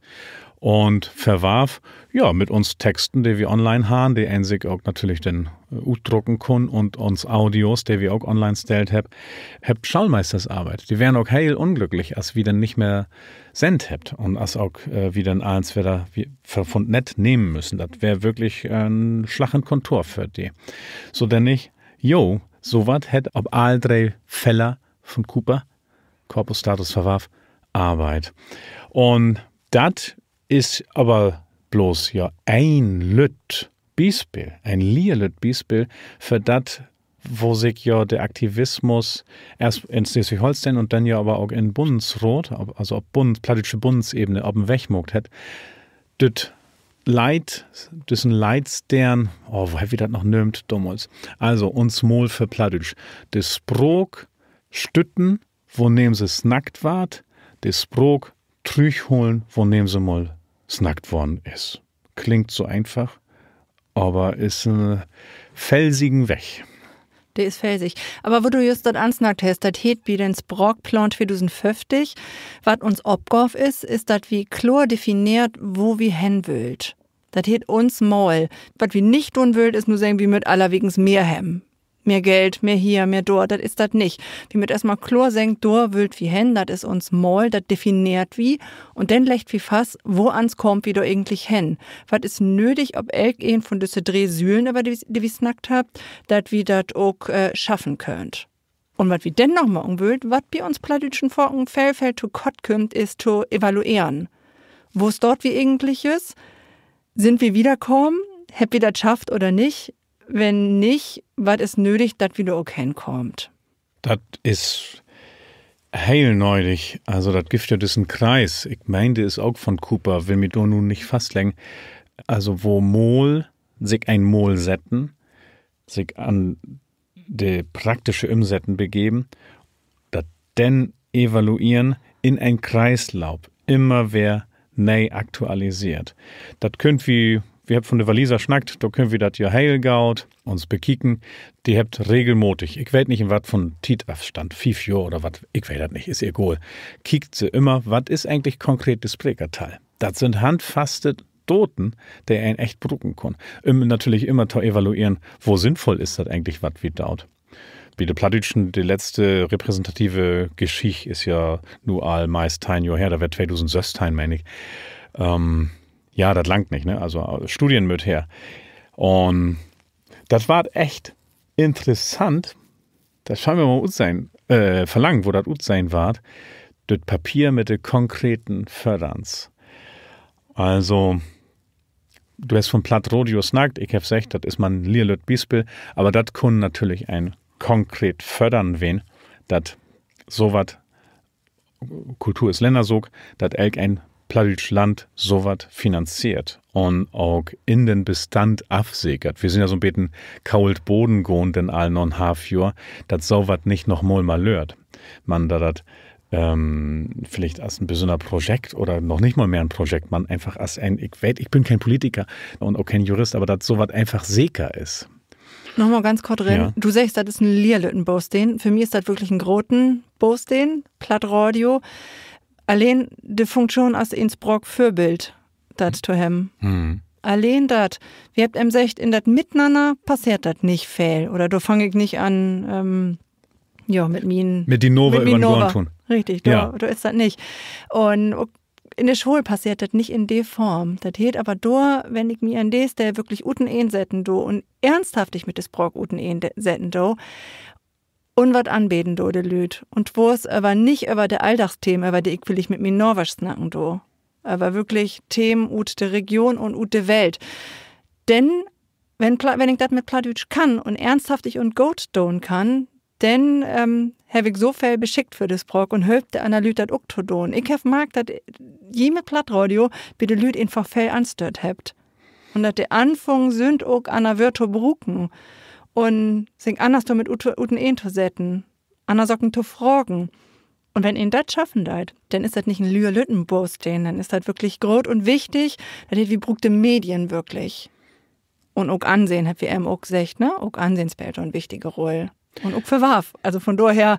Un verwarf, ja, mit uns Texten, de wi online harrn, de een sik ok natürlich denn, äh, utdrucken kunn, un uns Audios, de wi ok online stellt hebbt, hebbt Schoolmeisters arbeidt. De weren ok heel unglücklich, as wi denn nich mehr sendt hebbt un as ok, äh, wi denn allens wedder wi-, vun, vun 't Nett nehmen müssen. Dat weer würklich, äh, en Slag in't Kontor för de. So denn nich, jo, so wat hett op all dree Feller vun Cooper, Corpus, Status, Verwarf, arbeidt. Un dat is aver blots, ja, een lütt Bispeel, een lierlütt Bispeel för dat, wo sik ja de Aktivismus eerst in Sleswig-Holsteen un denn ja aver ok in Bunnsraat, op, also op Bunn-, plattdüütsche Bunnsebene op en Weg maakt hett. Düt Leit-, düssen Leitsteern, oh, wo hebbt wi dat noch nöömt domals? Also, uns Maal för Plattdüütsch. De Spraak stütten, woneem se snackt warrt, de Spraak trüchholen, woneem se mal snackt worrn is. Klingt so eenfach, aver is en felsigen Weg. De is felsig. Aver wo du jüst dat ansnackt hest, dat heet bi den Spraakplaan tweedusendföfftig, wat uns Opgaav is, is, dat wi kloor defineert, wo wi hen wüllt. Dat heet uns Maal. Wat wi nich doon wüllt, is nu seggen, wi mööt allerwegens mehr hebben. Mehr Geld, mehr hier, mehr dor, dat is dat nich. Wi mööt eerstmal kloor seggen, dor wüllt wi hen, dat is uns Maal, dat defineert wi. Un denn leggt wi fast, woans kaamt wi dor egentlich hen? Wat is nödig op elkeen vun düsse dree Sülen, över de, de wi snackt hebbt, dat wi dat ok, äh, schaffen köönt? Un wat wi denn noch maken wüllt, wat bi uns Plattdüütschen faken veel, veel to kort kümmt, is to evalueren. Wo staht wi egentlich jüst? Sünd wi wiederkamen? Hebbt wi dat schafft oder nich? Wenn nich, wat is nödig, dat wi dor ok henkaamt? Dat is heel nödig. Also, dat gifft ja düssen Kreis. Ik meen, de is ok vun Cooper, will mi dor nu nich fastleggen. Also, wo Maal, sik en Maal setten, sik an de praktische Ümsetten begeven, dat denn evalueren, in en Kreislauf, immer weer nee aktualiseert. Dat köönt wi, wi hebbt vun de Waliser snackt, dor köönt wi dat ja heel goot uns bekieken. De hebbt regelmatig, ik weet nich, in wat för Tietafstand, fief Johr oder wat, ik weet dat nich, is egal. Kiekt se ümmer, wat is egentlich konkret de Sprekertall? Dat sünd handfaste Daten, de een echt bruken kunn. Üm natürlich ümmer to evalueren, wo sinnvull is dat egentlich, wat wi doot. Bi de Plattdüütschen, de letzte repräsentative Geschicht is ja nu al meist teihn Johr her, dat weer tweedusendsössteihn, meen ik. Ähm, ja, dat langt nich, ne? Also, äh, Studien mööt her. Un dat warrt echt interessant. Dat schall wi mal utsehn, äh, verlangen, wo dat utsehn warrt. Dat Papier mit de konkreten Föddern. Also, du hest vun Plattradio snackt, ik heff seggt, dat is man en lierlütt Bispeel, aver dat kunn natürlich en konkret Föddern ween, dat so wat, Kultur is Lännersaak, dat elk en plattdüütsch Land so wat finanzeert un ok in den Bestand afsekert. Wi sünd ja so 'n beten koolt baden gahn, denn all na 'n half Johr, dat so wat nich noch mal malöört. Man dat, dat, ähm, villicht as en besünner Projekt oder noch nich mal mehr en Projekt, man eenfach as en, ik weet, ik bün keen Politiker un ok keen Jurist, aver dat so wat eenfach seker is. Noch mal ganz kort rin. Ja. Du seggst, dat is en lierlütten Boosteen. För mi is dat würklich en groten Boosteen, Plattradio. Alleen de Funktion as en Spraakvörbild, dat to hebben. Alleen dat. Wi hebbt em seggt, in dat Mitnanner passeert dat nich veel. Oder dor fang ik nich an, ähm, ja, mit mien, mit dien Naver över 'n Goorn to. Richtig, dor, dor is dat nich. Un ok in de School passeert dat nich in de Form. Dat heet aver dor, wenn ik mi an de Stell würklich uteneen setten do un eernsthaftig mit de Spraak uteneen setten do un wat anbeden do de Lüüd. Un twoors aver nich över de Alldagsthemen, över de ik villicht mit mien Naversch snacken do. Aver würklich Themen ut de Region un ut de Welt. Denn, wenn Pla-, wenn ik dat mit Plattdüütsch kann un eernsthaftig un goot doon kann, denn, ähm, heff ik so veel beschickt för de Spraak un hölp de anner Lüüd dat ok to doon. Ik heff markt, dat ji mit Plattradio bi de Lüüd eenfach veel anstött hebbt. Un dat de anfungen sünd, ok anner Wöör to bruken un sik anners dormit ut-, uteneen to setten, anner Saken to fragen. Un wenn een dat schaffen deit, denn is dat nich en lierlütten Boosteen, denn is dat würklich groot un wichtig. Dat heet, wi bruukt de Medien würklich. Un ok Ansehn, hebbt wi even ok seggt, ne? Ok Ansehn speelt en wichtige Rull. Un ok Verwarf. Also vun dorher,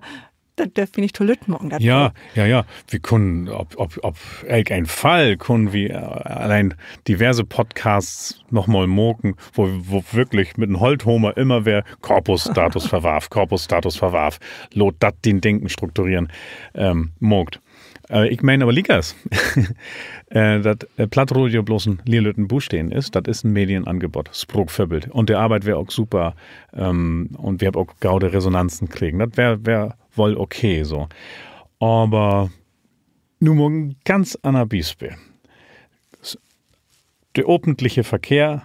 dat dörft wi nich to lütt maken, dat Ja, Thema. Ja, ja. Wi kunnen op, op, op elkeen Fall kunnen wi, äh, alleen diverse Podcasts noch mal maken, wo, wo würklich mit en Holthamer immer weer Corpus, Status, Verwarf, Corpus, Status, Verwarf, laat dat dien Denken struktureren, ähm, maakt. Äh, ik meen aver liekers, äh, dat, äh, Plattradio bloots en lierlütten Busteen is, dat is en Medienangebot, Spraakvörbild. Un de Arbeit weer ok super, ähm, un wi hebbt ok gode Resonanzen kregen. Dat weer, weer woll okay so. Aver nu mal en ganz anner Bispeel. S-, de öffentliche Verkehr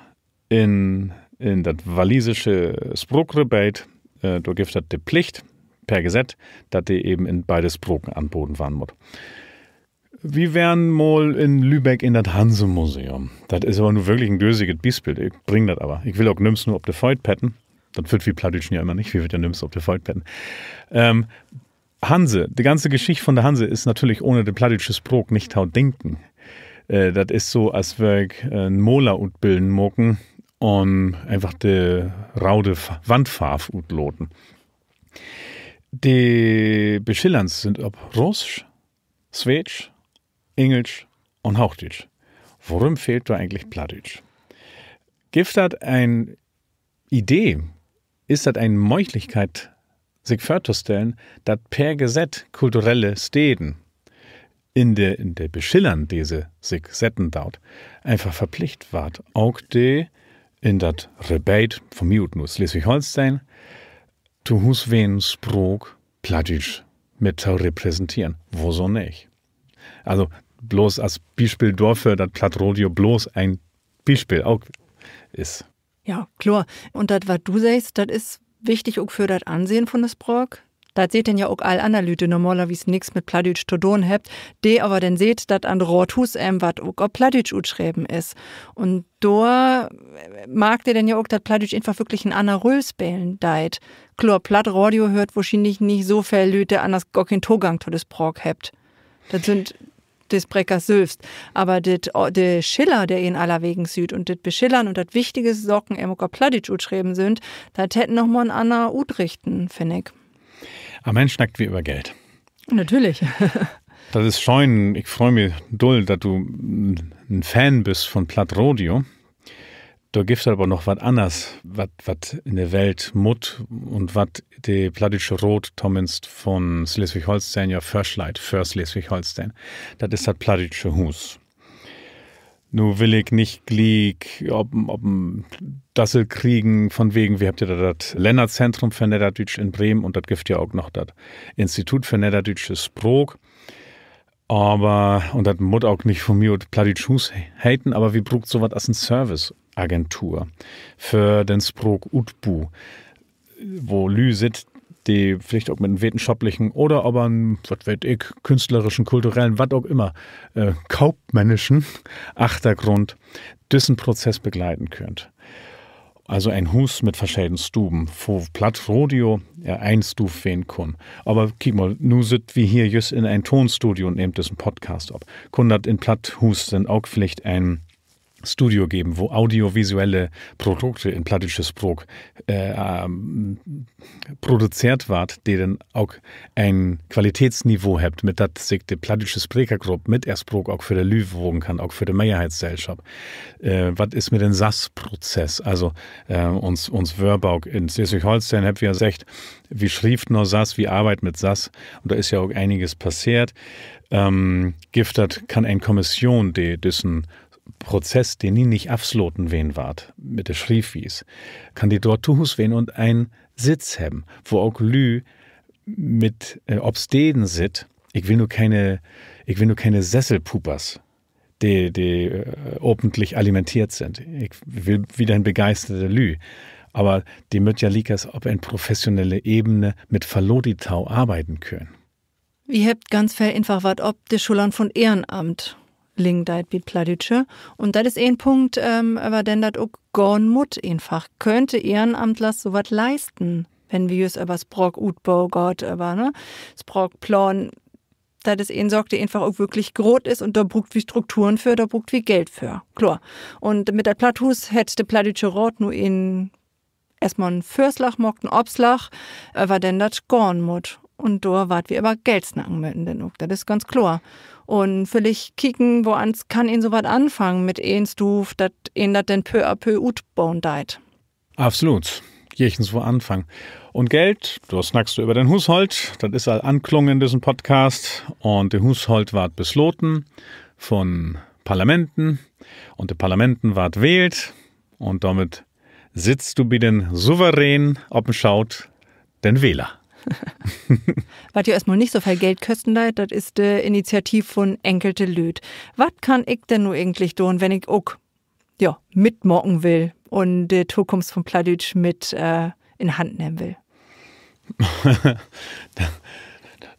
in, in dat walisische Spraakrebeet, äh, dor gifft dat de Plicht per Gesett, dat de even in beide Spraken anboden warrn mutt. Wi weren mal in Lübeck in dat Hansemuseum. Dat is aver nu würklich en dösiget Bispeel. Ik bring dat aver. Ik will ok nüms nu op de Fööt petten. Dat wüllt wi Plattdüütschen ja immer nich. Wi wüllt ja nüms op de Fööt petten. Ähm, Hanse, de ganze Geschicht von de Hanse is natürlich ohne de plattdüütsche Spraak nich to denken. Äh, dat is so, as wöör ik, äh, en Malerutbillen maken un eenfach de raude F-, Wandfarv utlaten. De Beschillern sünd op Russsch, Sweedsch, Engelsch un Hoochdüütsch. Worüm fehlt dor egentlich Plattdüütsch? Gifft dat en Idee? Is dat en Mööglichkeit, sik vörtostellen, dat per Gesett kulturelle Steden in de, in de Beschillern, de se sik setten doot, eenfach verplicht warrt, ok de in dat Rebeet, von mi ut nu Sleswig-Holsteen, to Huus ween Spraak Plattdüütsch mit to repräsenteren. Woso nich? Also, bloots as Bispeel dorför, dat Plattradio bloots en Bispeel ok is. Ja, kloor. Un dat, wat du seggst, dat is wichtig ok för dat Ansehn von de Spraak. Dat seht denn ja ok all anner Lüüd, de normalerwies nix mit Plattdüütsch to doon hebbt, de aver denn seht, dat an 't Raathuus, ähm, wat ok op Plattdüütsch utschreven is. Un dor, äh, markt de denn ja ok, dat Plattdüütsch eenfach würklich en anner Rull spelen deit. Kloor, Plattradio höört wohrschienlich nich so veel Lüüd, de anners gor keen Togang to de Spraak hebbt. Dat sünd de Sprekers sülvst. Aver dit, de Schiller, de een allerwegens süht, un dit Beschillern un dat wichtige Saken even ok op Plattdüütsch utschreven sünd, dat hett noch mal en anner Utrichten, finn ik. Am Enn snackt wi över Geld. Natürlich. Dat is schöön. Ik frei mi dull, dat du en Fan büst von Plattradio. Dor gifft dat aver noch wat anners, wat, wat in de Welt mutt un wat de Plattdüütsche Raat tominnst von Sleswig-Holsteen ja vörsleit, för Sleswig-Holsteen. Dat is dat Plattdüütsche Huus. Nu will ik nich gliek op, op en Dassel kriegen, von wegen, wi hebbt ja dat, dat Lännerzentrum för Nedderdüütsch in Bremen un dat gifft ja ok noch dat Institut för nedderdüütsche Spraak. Aver, un dat mutt ok nich von mi ut Plattdüütsch Huus he-, heten, aver wi bruukt so wat as en Serviceagentur för den Spraakutbu, wo Lüüd sitt, de villicht ok mit en wetenschapplichen oder aver en, wat weet ik, künstlerischen, kulturellen, wat ok immer, äh, kaufmännischen Achtergrund düssen Prozess begleiten köönt. Also en Huus mit verscheden Stuven, wo Plattradio, ja, en Stuuv ween kunn. Aver kiek mal, nu sitt wi hier jüst in en Toonstudio un nehmt düssen Podcast op. Kunn dat in Platthuus denn ok villicht en Studio geven, wo audiovisuelle Produkte in plattdüütsche Spraak, äh, ähm, produzeert warrt, de denn ok en Qualitätsniveau hebbt, mit dat sik de plattdüütsche Sprekergrupp mit ehr Spraak ok vör de Lüüd wagen kann, ok vör de Mehrheitssellschop. Äh, wat is mit den Sass-Prozess? Also, äh, uns, uns Wöörbook in Sleswig-Holsteen, hebbt wi ja seggt, wi schrievt na Sass, wi arbeidt mit Sass. Un dor is ja ok eniges passeert. Ähm, gifft dat, kann en Kommission, de düssen Prozess, de nie nich afslaten ween warrt mit de Schrievwies, kann de dor to Huus ween un en Sitz hebben, wo ok Lüüd mit, äh, op Steden sitt. Ik will nu kene, ik will nu kene Sesselpupers, de, de, äh, öffentlich alimenteert sünd. Ik will wiederhen begeisterte Lüüd. Aver de mööt ja liekers op en professionelle Ebene mit Verloti to arbeiden köönt. Wi hebbt ganz veel eenfach, wat op de Schullern von Ehrenamt liggen deit bi't Plattdüütsche. Un dat is een Punkt, ähm, över den dat ok gahn mutt eenfach. Köönt de Ehrenamtlers so wat leisten, wenn wi jüst över Spraakutbo gaht, över, ne, Spraakplaan, dat is een Saak, de eenfach ok würklich groot is un dor bruukt wi Strukturen för, dor bruukt wi Geld för. Kloor. Un mit dat Platthuus hett de Plattdüütsche Raat nu en, eerstmal en Vörslag maakt, en Opslag, över den dat gahn mutt. Un dor warrt wi över Geld snacken möten denn ok, dat is ganz kloor. Un villicht kieken, woans kann een so wat anfangen mit en Stuuv, dat een dat denn peu à peu utboen deit. Absolut. Jichtenswo anfangen. Un Geld, dor snackst du över den Huusholt, dat is al anklungen in düssen Podcast. Un de Huusholt warrt besloten von Parlamenten. Un de Parlamenten warrt wählt. Un dormit sittst du bi den Souverän op den Schoot, den Wähler. Wat ja eerstmal nich so veel Geld kösten deit, dat is de Initiativ vun enkelte Lüüd. Wat kann ik denn nu egentlich doon, wenn ik ok, ja, mitmaken will un de Tokunft vun Plattdüütsch mit, äh, in Hand nehmen will?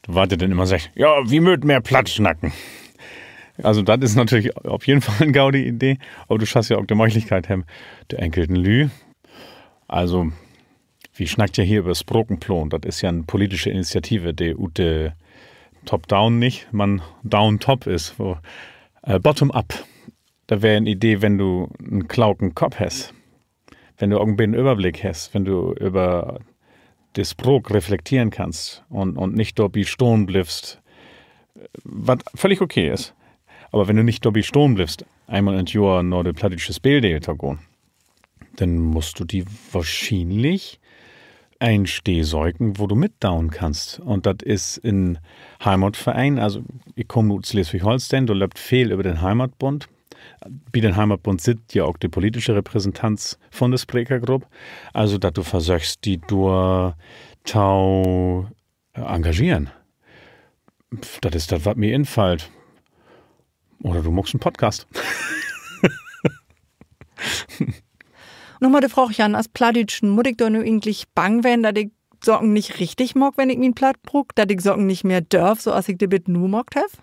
Dor warrt ja denn immer seggt: Ja, wi mööt mehr Platt snacken. Also, dat is natürlich op jeden Fall en gode Idee, aver du schasst ja ok de Mööglichkeit hebben, de enkelten Lüüd. Also, wi snackt ja hier över Sprakenplaan. Dat is ja en politische Initiative, de ut de top-down nich, man down-top is, wo, äh, bottom-up. Dat weer en Idee, wenn du en kloken Kopp hest, wenn du ok en beten Överblick hest, wenn du över de Spraak reflekteren kannst un, un nich dorbi stahn bliffst, wat völlig okay is. Aver wenn du nich dorbi stahn bliffst, eenmal in't Johr na de plattdüütsche Speeldeel to gahn, denn musst du di wohrschienlich en Steed söken, wo du mitdoon kannst. Un dat is en Heimatvereen. Also, ik kaam nu ut Sleswig-Holsteen, dor löppt veel över den Heimatbund. Bi den Heimatbund sitt ja ok de politische Repräsentanz vun de Sprekergrupp. Also, dat du versöchst, di dor to, äh, engageren. Dat is dat, wat mi infallt. Oder du maakst en Podcast. Nochmal de Fraag, Jan, as Plattdüütschen, mutt ik dor nu egentlich bang ween, dat ik Saken nich richtig maak, wenn ik mien Platt bruuk, dat ik Saken nich mehr dörv, so as ik de bit nu maakt heff?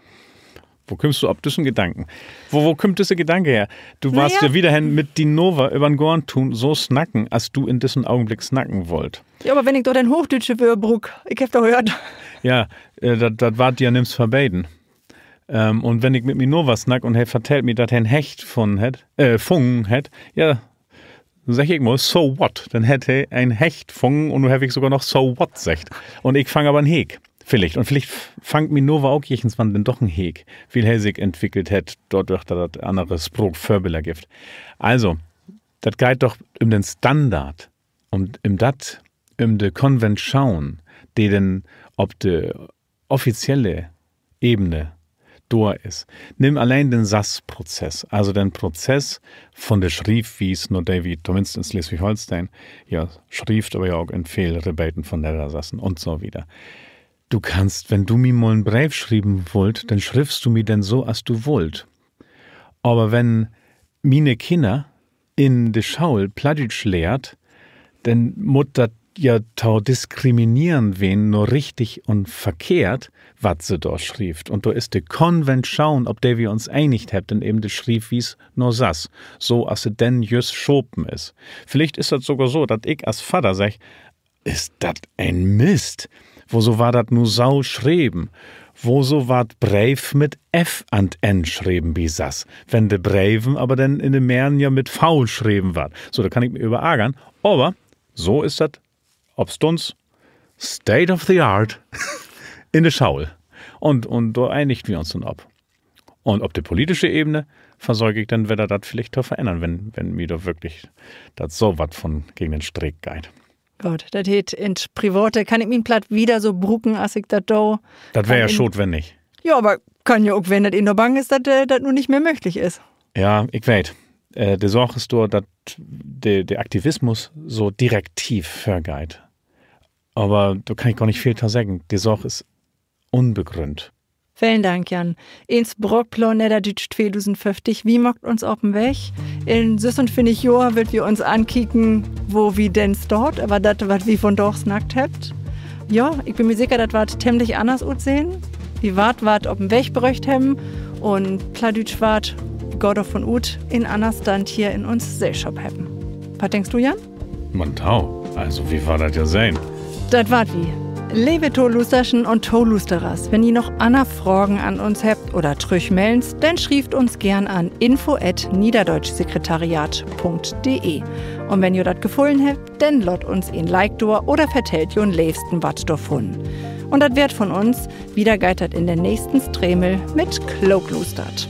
Wo kümmst du op düssen Gedanken? Wo, wo kümmt düsse Gedanke her? Du warrst ja wiederhen mit dien Naver över'n Goorntuun so snacken, as du in düssen Ogenblick snacken wullt. Ja, aver wenn ik dor denn hoochdüütsche Wöör bruuk, ik heff doch höört. Ja, äh, dat, dat warrt di ja nüms verbeden. Ähm, un wenn ik mit mien Naver snack un he vertellt mi, dat he en Hecht funnen hett, äh, fungen hett, ja, segg ik mal, so what? Denn hett he en Hecht fungen un nu heff ik sogor noch so what seggt. Un ik fang aver en Heek. Villicht. Un villicht f-, fangt mien Naver ok jichtenswann denn doch en Heek, wiel he sik entwickelt hett, dordör, dat dat annere Spraakvörbiller gifft. Also, dat geiht doch üm den Standard, üm, üm dat, üm de Konventschoon, de denn op de offizielle Ebene dor is. Nimm alleen den Sass-Prozess, also den Prozess vun de Schrievwies, na de wi tominnst in Sleswig-Holsteen ja schrievt, aver ja ok in veel Rebeden vun Neddersassen un so wieder. Du kannst, wenn du mi mal en Breev schrieven wullt, denn schriffst du mi den so, as du wullt. Aver wenn miene Kinner in de School Plattdüütsch lehrt, denn mutt dat ja to diskriminieren ween na richtig un verkehrt, wat se dor schrievt. Un dor is de Konventschoon, op de wi uns enigt hebbt, denn even de Schrievwies na Sass, so as se denn jüst schapen is. Villicht is dat sogor so, dat ik as Vadder segg: Is dat en Mist? Woso warrt dat nu so schreven? Woso warrt Breev mit F an't Enn schreven bi Sass, wenn de Breven aver denn in de Mehrzahl ja mit V schreven warrt? So, dor kann ik mi över argern, aver so is dat opstunns state of the art in de School. Un, un dor einigt wi uns denn op. Un op de politische Ebene versöök ik denn wedder, dat villicht to verännern, wenn, wenn mi dor würklich dat so wat vun gegen den Streek geiht. Goot, dat heet, in't Private kann ik mien Platt wieder so bruken, as ik dat do. Dat weer ja schaad, wenn nich. Ja, aver kann ja ok ween, dat een dor bang is, dat, äh, dat nu nich mehr mööglich is. Ja, ik weet. Äh, de Saak is dor, dat de, de Aktivismus so direktiv vörgeiht. Aver dor kann ik gor nich veel to seggen. De Saak is unbegrünnt. Velen Dank, Jan. En Spraakplaan Nedderdüütsch tweedusendföfftig, wi maakt uns op den Weg. In sössuntwintig Johr wüllt wi uns ankieken, wo wi denn staht, över dat, wat wi vundaag snackt hebbt. Ja, ik bün mi seker, dat warrt temlich anners utsehn. Wi warrt wat op den Weg bröcht hebben un Plattdüütsch warrt, ik gah dorvun ut, en annern Stand hier in uns Sellschop hebben. Wat denkst du, Jan? Man tau, also wi warrt dat ja sehn. Dat warrt wi. Leve Toluusterschen un Toluusterers, wenn ji noch anner Fragen an uns hebbt oder Trüchmellens, denn schrievt uns geern an info at niederdeutschsekretariat punkt de. Un wenn jo dat gefullen hett, denn laat uns en Like dor oder vertellt jon Leevsten wat dorvun. Un dat weer 't von uns. Wieder geiht dat in den nächsten Stremel mit Klookluustert.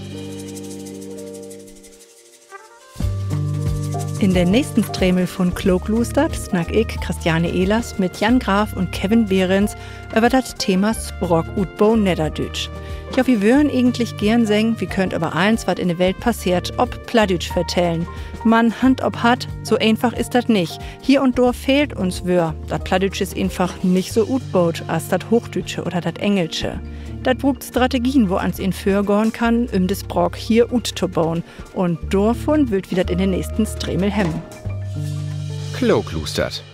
In den nächsten Stremel von Klookluustert snack ik, Christiane Ehlers, mit Jan Graf un Kevin Behrens över dat Thema Spraakutbo Nedderdüütsch. Ja, wi wörrn egentlich geern seggen, wi köönt över allens, wat in de Welt passeert, op Plattdüütsch vertellen. Man Hand op Hart, so eenfach is dat nich. Hier un dor fehlt uns Wöör. Dat Plattdüütsch is eenfach nich so utboot as dat Hoochdüütsche oder dat Engelsche. Dat bruukt Strategien, woans een vörgahn kann, üm de Spraak hier uttoboen. Un dorvon wüllt wi dat in den nächsten Stremel hebben. Klookluustert.